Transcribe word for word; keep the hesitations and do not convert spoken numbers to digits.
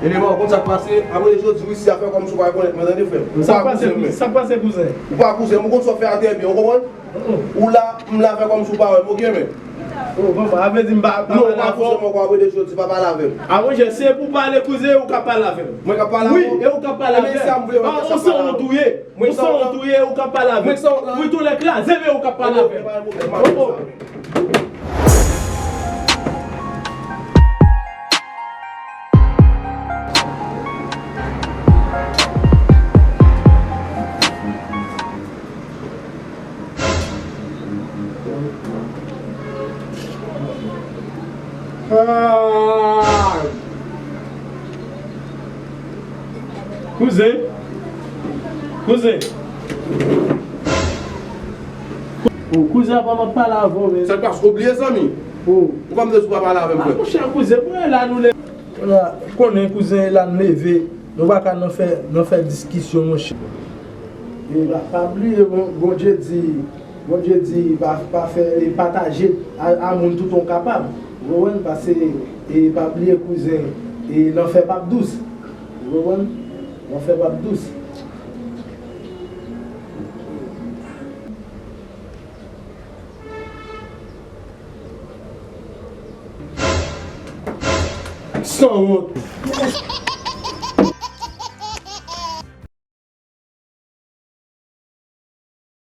Eleman, ou konn sa k pase? Apre jodi, wi, si a fè kòmsi ou pa rekonèt mwen, tande, frè m. Ou pa kouzen mwen. Sa k pase, kouzen? Ou pa kouzen m, ou konn sa w fè a trè byen, ou konprann? Ou la, m la, fè kòmsi ou pa wè m, oke, men. Oh, bon, a vle di m pa, pa pale avè w? Non, ou pa kouzen mwen, apre jodi, pa pale avè m. A, monchè, se pou pale, kouzen, ou ka pale avè m. Mwen ka pale avè w? Wi, e ou ka pale avè m. Ebyen, si a m vle, mwen ka pale avè w. Ou se yon tou ye. Ou se yon tou ye, ou ka pale avè m. Wi, tou lè kraze, men ou ka pale avè m. Oh, oh. Ah! Kouzen. Kouzen. Oh, kouzen, apa m ap pale avè w, men. Sa k pase, ou bliye, zanmi? Oh. Ou pa m di w pa pale avè m, frè. Ah, monchè, kouzen, mwen la, nou le. Ou konnen, kouzen, la n leve. Nou pa ka nan fè, nan fè diskisyon, monchè. E pa, pa bliye, Bon-, Bondye di, Bondye di, pa, pa fè, e pataje a, a moun toutan w kapab. Ou konprann? Paske, e pa bliye, kouzen, e lanfè p ap dous. Ou konprann? Lanfè p ap dous. Sanwont.